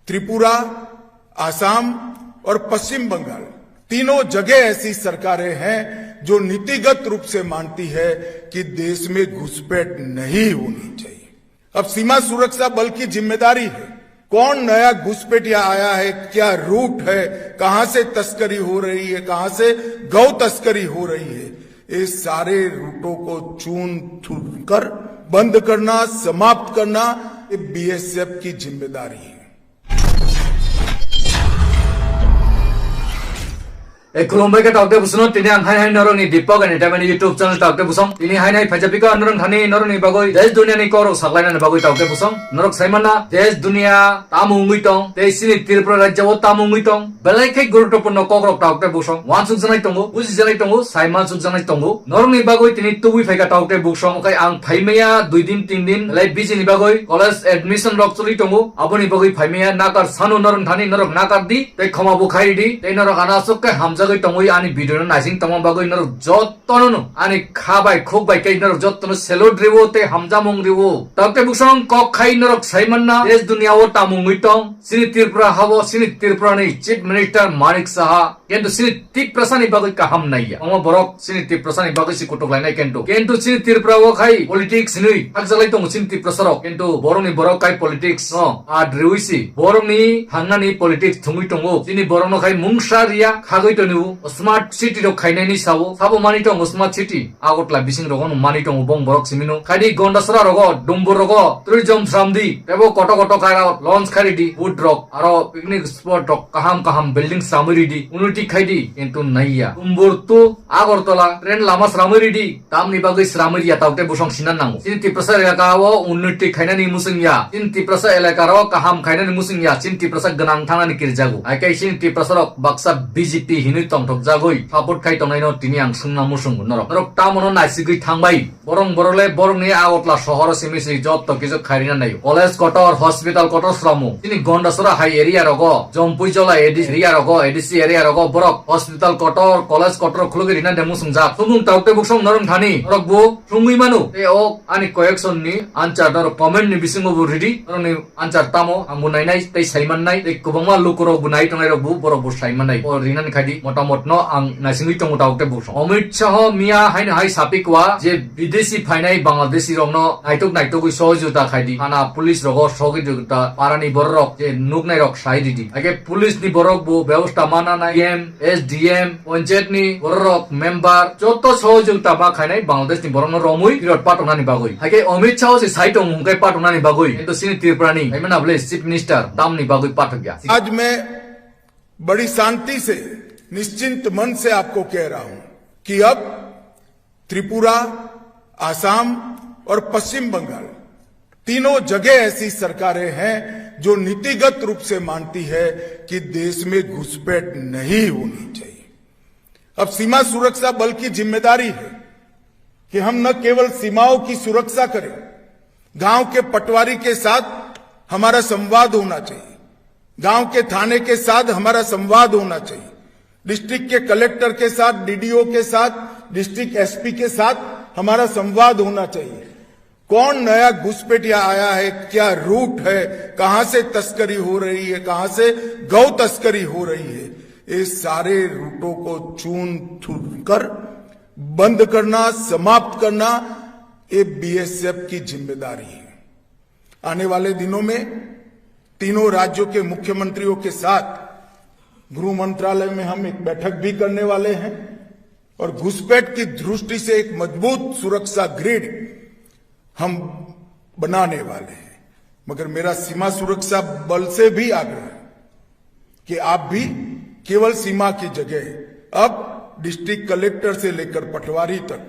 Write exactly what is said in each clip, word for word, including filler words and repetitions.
त्रिपुरा, आसाम और पश्चिम बंगाल, तीनों जगह ऐसी सरकारें हैं जो नीतिगत रूप से मानती है कि देश में घुसपैठ नहीं होनी चाहिए। अब सीमा सुरक्षा बल की जिम्मेदारी है, कौन नया घुसपैठिया आया है, क्या रूट है, कहां से तस्करी हो रही है, कहां से गौ तस्करी हो रही है, ये सारे रूटों को चून चून कर बंद करना, समाप्त करना, ये बीएसएफ की जिम्मेदारी है। E khulumbai khe taukte busono, tini ang hai hai norokni Deepak Entertainment YouTube channel taukte busong. Tini hai hai phaijapiko norok thani norokni bagwi desh duniani kokrok saklainani bagwi taukte busong. Norok saimana desh dunia tamo wngwi tong, tei chini Tripura rajyo o tamo wngwi tong. Belai khe guruttopurno kokrok taukte busong. Wansukjaknai tongo, bujijaknai tongo, saimansukjaknai tongo. Norokni bagwi tini tubui phaikha taukte busong. Okai ang phaimaya dui din tin din lai bisi ni bagwi college admission rok choli tongo. Aboni bagwi phaimaya nakar sano norok thani norok nakar di. Tei khoma bo khai ridi, tei norok ano aswk khe hamjagwi tongwi ani video no naising tongma bagwi norok jottono no ani kha bai khuk bai khe norok jottono salute riwo tei hamjamung riwo. Taukte busong kok khai norok saimanna desh dunia o tamungwi tong. Chini Tripura habo, chini Tripura ni Chief Minister Manik Saha. Kintu chini Tiprasa ni bagwi kaham naiya. Omo borok chini Tiprasa ni bagwi se kutuk lainai kintu. Kintu chini Tripura o khai politics hinwi hakjalai tongo chini Tiprasa rok. Kintu borok ni borok khai politics no ad riwi si. Borok ni thangnani politics thungwi tongo. Chini borok no khai mungsa riya khagwi tongo. Smart city rok khainai ni sao. Sabo mani tongo smart city. Agartala bising rogo no mani tongo bong borok simino. Khaidi Gondasora rogo, Dumbur rogo, tourism sramdi. Tebo koto koto kaira launch khairidi. Food rok, aro picnic spot rok kaham kaham building samui ridi, unnoti khaidi, kintu naiya. Umbur tu Agartala train lama sramui ridi, tamni bagwi sramui riya taukte busong sinan nango. Chini Tiprasa elaka o unnoti khainani musung ya, chini Tiprasa elaka ro kaham khainani musung ya, chini Tiprasa gwnang thangnani kirjago. Hai khe chini Tiprasa rok baksa B J P hinwi tongthok jagwi support khai tongnai no tini ang sungna musung norok. Norok tamono naisigwi thangbai. Borong borok le borokni Agartala sohoro simi si jotto kisu khairina naio. College kotor, hospital kotor sramu. Chini Gondasora hai area rogo, Jompuijola A D C area rogo, A D C area rogo borok hospital kotor, college kotor khulugwi rina de musungjak. Sumung taukte buksong norong thani, norok bo sungwi manu. Tei o ani collection ni answer norok comment ni bisingo bo ridi. Norokni answer tamo, ang bo nainai tei saimannai, tei kwbangma lukurok bo nai tongnai rok bo, borok bo saimannai. O rinani khaidi motamot no ang naisingwi tongo taukte buksong. Amit Shah miya haino hai sapikwa je bidesi phainai Bangladeshi rokno naitok naitokwi sohojogita khaidi. Thana police rogo sohojogita parani bororok je nuknai rok sai ridi. Age police ni borok bo bebosta mananai, D M, S D M, panchayat ni bororok member joto sohojogita ma khainai Bangladesh ni borokno romwi phirot patongnani bagwi. Haikhe Amit Shah se sai tong hwnkhe patongnani bagwi. Kintu chini Tripura ni, hai mano bole Chief Minister, tamni bagwi pathokya. आज मैं बड़ी शांति से, निश्चिंत मन से आपको कह रहा हूं कि अब त्रिपुरा, आसाम और पश्चिम बंगाल, तीनों जगह ऐसी सरकारें हैं जो नीतिगत रूप से मानती है कि देश में घुसपैठ नहीं होनी चाहिए। अब सीमा सुरक्षा बल की जिम्मेदारी है कि हम न केवल सीमाओं की सुरक्षा करें, गांव के पटवारी के साथ हमारा संवाद होना चाहिए, गांव के थाने के साथ हमारा संवाद होना चाहिए, डिस्ट्रिक्ट के कलेक्टर के साथ, डीडीओ के साथ, डिस्ट्रिक्ट एसपी के साथ हमारा संवाद होना चाहिए। कौन नया घुसपैठिया आया है, क्या रूट है, कहां से तस्करी हो रही है, कहां से गौ तस्करी हो रही है, ये सारे रूटों को चून चून कर बंद करना, समाप्त करना, ये बीएसएफ की जिम्मेदारी है। आने वाले दिनों में तीनों राज्यों के मुख्यमंत्रियों के साथ गृह मंत्रालय में हम एक बैठक भी करने वाले हैं और घुसपैठ की दृष्टि से एक मजबूत सुरक्षा ग्रिड हम बनाने वाले हैं। मगर मेरा सीमा सुरक्षा बल से भी आग्रह है कि आप भी केवल सीमा की जगह अब डिस्ट्रिक्ट कलेक्टर से लेकर पटवारी तक,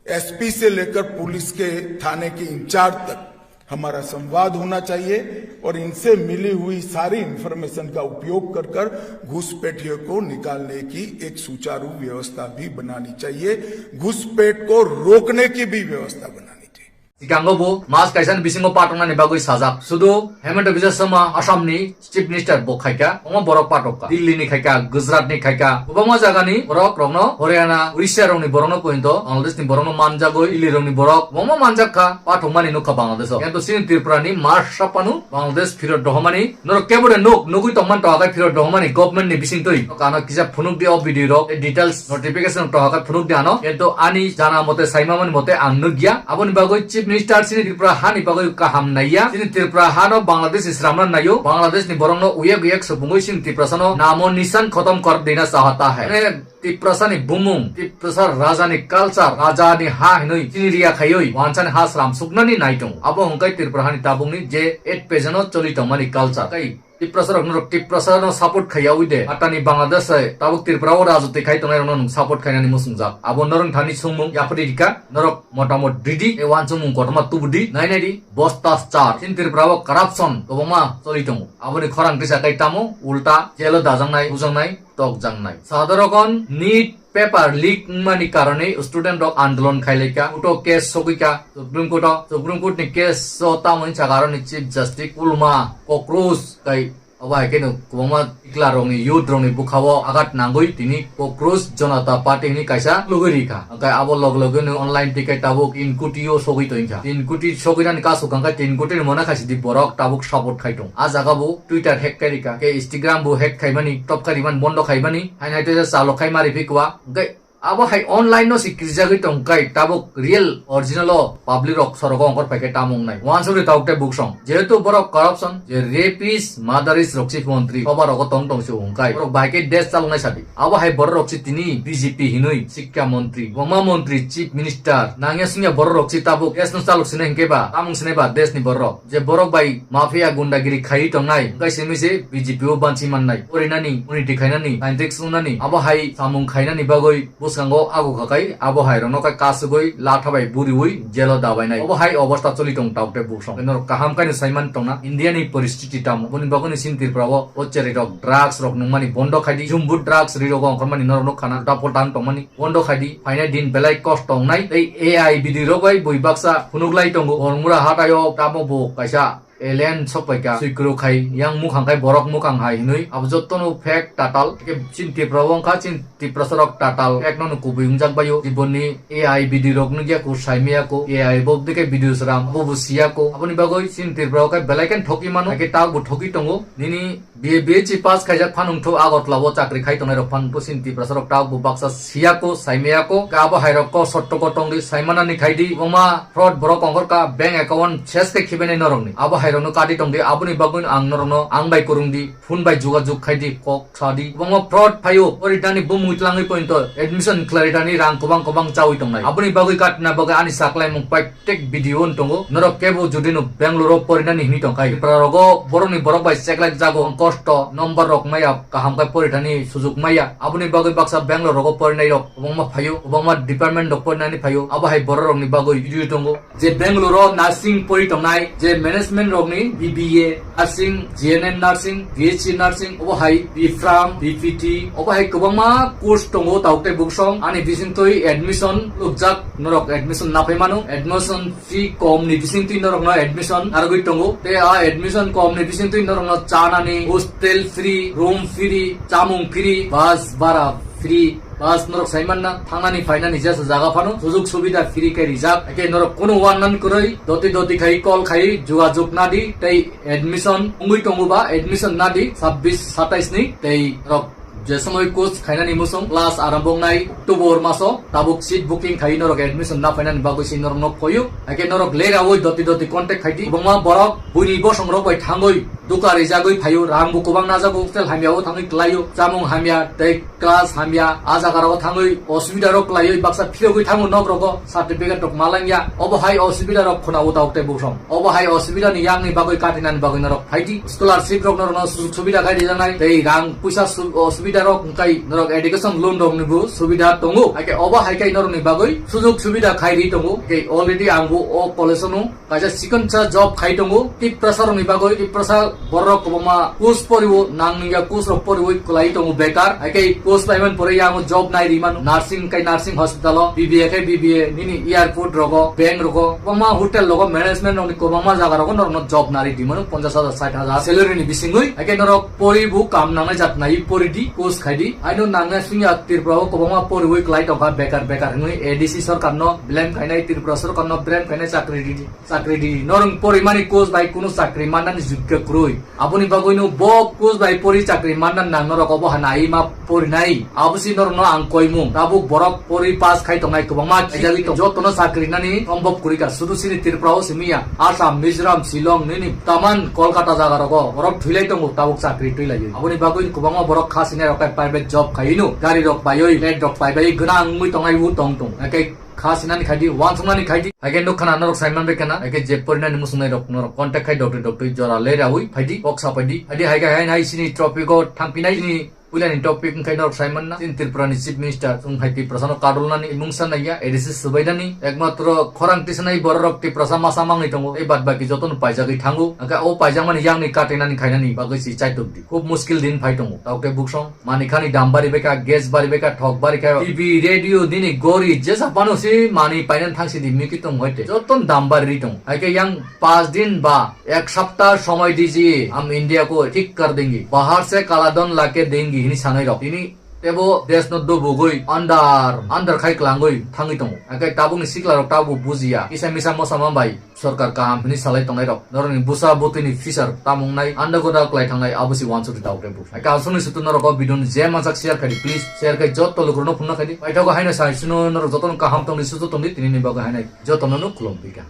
एसपी से लेकर पुलिस के थाने के इंचार्ज तक हमारा संवाद होना चाहिए और इनसे मिली हुई सारी इंफॉर्मेशन का उपयोग कर कर घुसपैठियों को निकालने की एक सुचारू व्यवस्था भी बनानी चाहिए, घुसपैठ को रोकने की भी व्यवस्था बनानी चाहिए। Sikango bo mas kaisani bisingo patongnani bagwi sajak. Sudu Hemanta Biswa Sarma Assam ni Chief Minister bo khaika, omo borok patokka. Delhi ni khaika, Gujarat ni khaika, kwbangma jaga ni borok rokno, Haryana, Odisha rokni borokno pointo, Bangladesh ni borokno manjagwi, Delhi rokni borok, kwbangma manjak kha, patokmani nukha Bangladesh o. Kintu chini Tripura ni mas sapanu Bangladesh phirot dohomani, norok kebo de nuk, nugwi tongman tohakai phirot dohomani government ni bisingtwi. Kano kisa phunuk di o video rok, details notification tohakai phunuk di ano. Kintu ani jana mote, saimamani mote ang nukya. Aboni bagwi Chief Minister chini Tripura hani bagwi kaham naiya. Chini Tripura hano Bangladesh ni sramna naio. Bangladesh ni borokno uyek uyek subungwi chini Tiprasano namo nisan khotom kor dina chahata hai. Mane Tiprasani bumung, Tiprasa rajani culture, rajani ha hinwi chini riya khaiwi wansani ha sram suknani naitung. Abo hwnkhe Tripura hani tabukni je eight page no choli tongmani culture. Kai Tiprasa rok norok Tiprasa no support khaiya ui de. Atani Bangladesh hai tabuk Tripura o rajotwi khai tongnai rokno nwng support khainani muchungjak. Abo norok thani sungmung yapri rika, norok motamot ridi, e wansukmung kotorma tubudi, nai nai di, bosta char. Chini Tripura o corruption kwbangma choli tongo. Aboni khorang tisa kai tamo, ulta, jelo dajaknai, bujaknai, tokjaknai. Sadharokon NEET paper leak wngmani karone student rok andolon khailaika, court o case sogwika, Supreme Court o, Supreme Court ni case o tamoni saka aroni Chief Justice Kulma, Cockroach kai, obo hai khe no kwbangma tikla rokni youth rokni bwkhao agat nangwi tini Cockroach Janata Party hwnwi kaisa lugwi rikha. Hwnkhe abo log logwi no online ticket tabuk tin koti o sogwi tongkha. Tin koti sogwi nani kasu kangkha tin koti ni mona khaisidi borok tabuk support khai tong. A jaga bo Twitter hack kai rikha, khe Instagram bo hack khaimani, top khai rimani, bondo khaimani, haino hai teisa chalo khai mari phi kwa. Hwnkhe abo hai online no si kirijagwi tong kai, tabuk real original o public rok sorogo ongkhor phaikhe tamo wngnai. Wansukri tabuk tei buksong. Jehetu borok corruption, je rapist, murderist rok si montri, soba rogo tong tong si wngkai. Borok bahai khe desh chaloknai sadi. Abo hai borok rok si tini B J P hinwi, Shikha Montri, Boma Montri, Chief Minister, nangya sungya borok rok si tabuk desh no chalok sinai hwnkhe ba, tamung sinai ba desh ni borok rok. Je borok bai mafia gundagiri khaiwi tongnai, hwnkhe simi se B J P o banchi mannai, porinani, unity khainani, scientist wngnani, abo hai samung khainani bagwi bwskango ago khakai, abo hai rokno khe kasugwi latha bai buriwi jelo dabainai. Obo hai obostha choli tong tabuk tei buksong. Norok kaham khe no saiman tongna India ni poristiti tamo. Boni bagwi ni chini Tripura o, o cherry rok, drugs rok nungmani bondo khaidi, jumbo drugs ri rogo ongkhormani norok nukha na, dapol tang tongmani bondo khaidi, phainai din belai kosto wngnai. Tei A I B D rok bai bui baksa phunuk lai tongo. Bormura hatai o tamo bo kaisa alien sok pai ka, sui kwrwk hai, yang mukhang khai borok mukhang hai hinwi. Abo jotono fake tatal. Khe chini Tripura o wngkha, chini Tiprasa rok tatal. Fake no no kubui wngjak bai o. Jiboni A I B D rok nukya ko, saimaya ko. A I bo bwdikhe video sram, abo bo siya ko. Aboni bagwi chini Tripura o khe belai khe thoki mano. Hakhe tak bo thoki tongo. Nini B A B H E pass khaijak phan wngthu Agartala o chakri khai tongnai rok phan wngthu chini Tiprasa rok tabuk bo baksa siya ko, saimaya ko, khe abo hai rok ko sotto ko tongdi, saimanani khaidi, kwbangma fraud borok ongkhor ka, bank account ses khe khibainai norokni, abo hai rokno kati tongdi, aboni bagwi ang norokno ang bai kwrwngdi, phone bai jugajug khaidi, kok sadi, kwbangma fraud phaio, poritani bumung twlangwi pointo admission khlaitani rang kwbang kwbang chawi tongnai, aboni bagwi katina bagwi ani saklaimung pai Tek video on tongo. Norok kebo jodi no Bangalore o porinani hini tongkhai, Tripura rogo borokni borok bai cheklak jago, kosto, number rok maya, kaham khe porithani sujuk maya. Aboni bagwi baksa Bangalore rogo porinai rok kwbangma phaio, kwbangma department rok porinani phaio. Abo hai borok rokni bagwi video tongo. Je Bangalore o nursing pori tongnai, je management rokni B B A, nursing, G N M nursing, B H C nursing, obo hai B Pharm, B P T, obo hai kwbangma course tongo, tabuk tei buksong. Ani bisingtwi admission lukjak, norok admission naphai mano. Admission fee kom ni bisingtwi norokno admission narwgwi tongo. Tei a admission kom ni bisingtwi norokno chanani, hostel free, room free, chamung free, bus bara free. Bus norok sai manna, thangnani phainani jesa jaga phano sujug subida free khe rijak. Hakhe norok kunu wannan kwrwi doti doti khai call khai jugajug nadi tei admission wngwi tongo ba admission nadi sabbish satais ni tei norok je somoi course khainani musung class arambo wngnai October maso tabuk seat booking khai norok admission na phainani bagwi se norok nok phoyu. Hakhe norok leraui doti doti contact khaidi. Kwbangma borok buini bosong rok bai thangwi duka rijagwi phaio, rang bo kwbang najago, hostel hamya o thangwi klaio, chamung hamya tei class hamya, a jaga rogo thangwi osubida rok klaiwi baksa phirogwi thango nok rogo, certificate rok malangya, obo hai osubida rok khuna o tabuk tei buksong. Obo hai osubida ni yang ni bagwi katinani bagwi norok phaidi, scholarship rok norokno sujug subida khai rijaknai tei rang puisa su-, osubida Terok wngkai norok education loan rok ni bo subida tongo. Haike obo haikai norok ni bagwi sujug subida khai ri tongo. Haike already ang bo o college no kaisa sikonsa job khai tongo. Tiprasa rok ni bagwi, Tiprasa borok kwbangma course poriwo, nang nungya course rok poriwi kwlai tongo bekar. Haike course paiman pore yang job nai ri mano. Nursing kai nursing hospital o, B B A kai B B A, nini airport rogo, bank rogo, kwbangma hotel rogo, management rok ni kwbangma jaga rogo norok no job nari di mano, ponchash hajar, sait hajar salary ni bisingwi. Haike norok pori bo kam nangnai jat nai pori di, course khai di. Aino nangnai sungya Tripura o kwbangma poriwi kwlai tongkha bekar bekar hwnwi A D C sarkar no blame khainai, Tripura sarkar no blame khainai, chakri di di, chakri di di. Norok porimani course bai kunu chakri mannani jukya kwrwi. Aboni bagwino bo course bai pori chakri manna nang norok obo hana ai ma porinai. Abo si norokno ang koimung. Tabuk borok pori pass khai tongnai kwbangma khaijagwi tong. Jotono chakri nani sombhob kwrwi ka. Sudu sini Tripura o simi ya. Assam, Mizoram, Shillong, nini taman Kolkata jaga rogo borok thwilai tongo tabuk chakri twilaiwi. Aboni bagwi kwbangma borok kha sinai rok khe private job khaino. Gari rok paiwi, flat rok paibai gwnang wngwi tongnai bo tong tong. Haikhe kha sinani khaidi, wansuknani khaidi. Haikhe nukha na norok saiman bai khana. Haikhe je porinani muchungnai rok norok contact khai doctor doctor jora le rawi phaidi, kok sa phaidi. Haidi haikhe hain hai sini topic o thangpinai sini puilani topic wngkhe norok saiman na. Sini Tripura ni Chief Minister wng hai Tiprasa no kadulnani mungsa naiya, A D C swbainani. Ekmatro khorang tisanai borok rok Tiprasa masa mangwi tongo. Tei bad baki jotono paijagwi thango. Haikhe o paijakmani yakni katinani khainani bagwi si chaitok di. Khub muskil din phai tongo. Taukhe buksong. Mani khani dam bari beka, gas bari beka, thok bari kha, T V, radio, nini gori, jesa phano si mani painan thangsi di miki tong hoite. Joton dam bari ri tong. Haikhe yang pas din ba ek sapta somoi dijiye, hum India ko thik kar denge. Bahar se kala dhon lake denge hini sanai rok. Tini tebo desh no dobugoi andar, andar khai klangoi thangwi tongo. Haikhe tabukni sikla rok tabuk bujiya. Kisa misa mosa ma bai. Sorkar kaham hwnwi salai tongnai rok, norokni bwsa bwtwini fisar tamung nai anda goda kwlai thangnai abo si wansukdi tawk tei bwk. Hai kaham songni sutu norok o video ni je mansak share khaidi, please share khai joto lukurokno phunukna khaidi. Paithago haino sai suno norok jotono kaham tongdi sutu tongdi, tinini bagwi hainai jotono no khulum pika.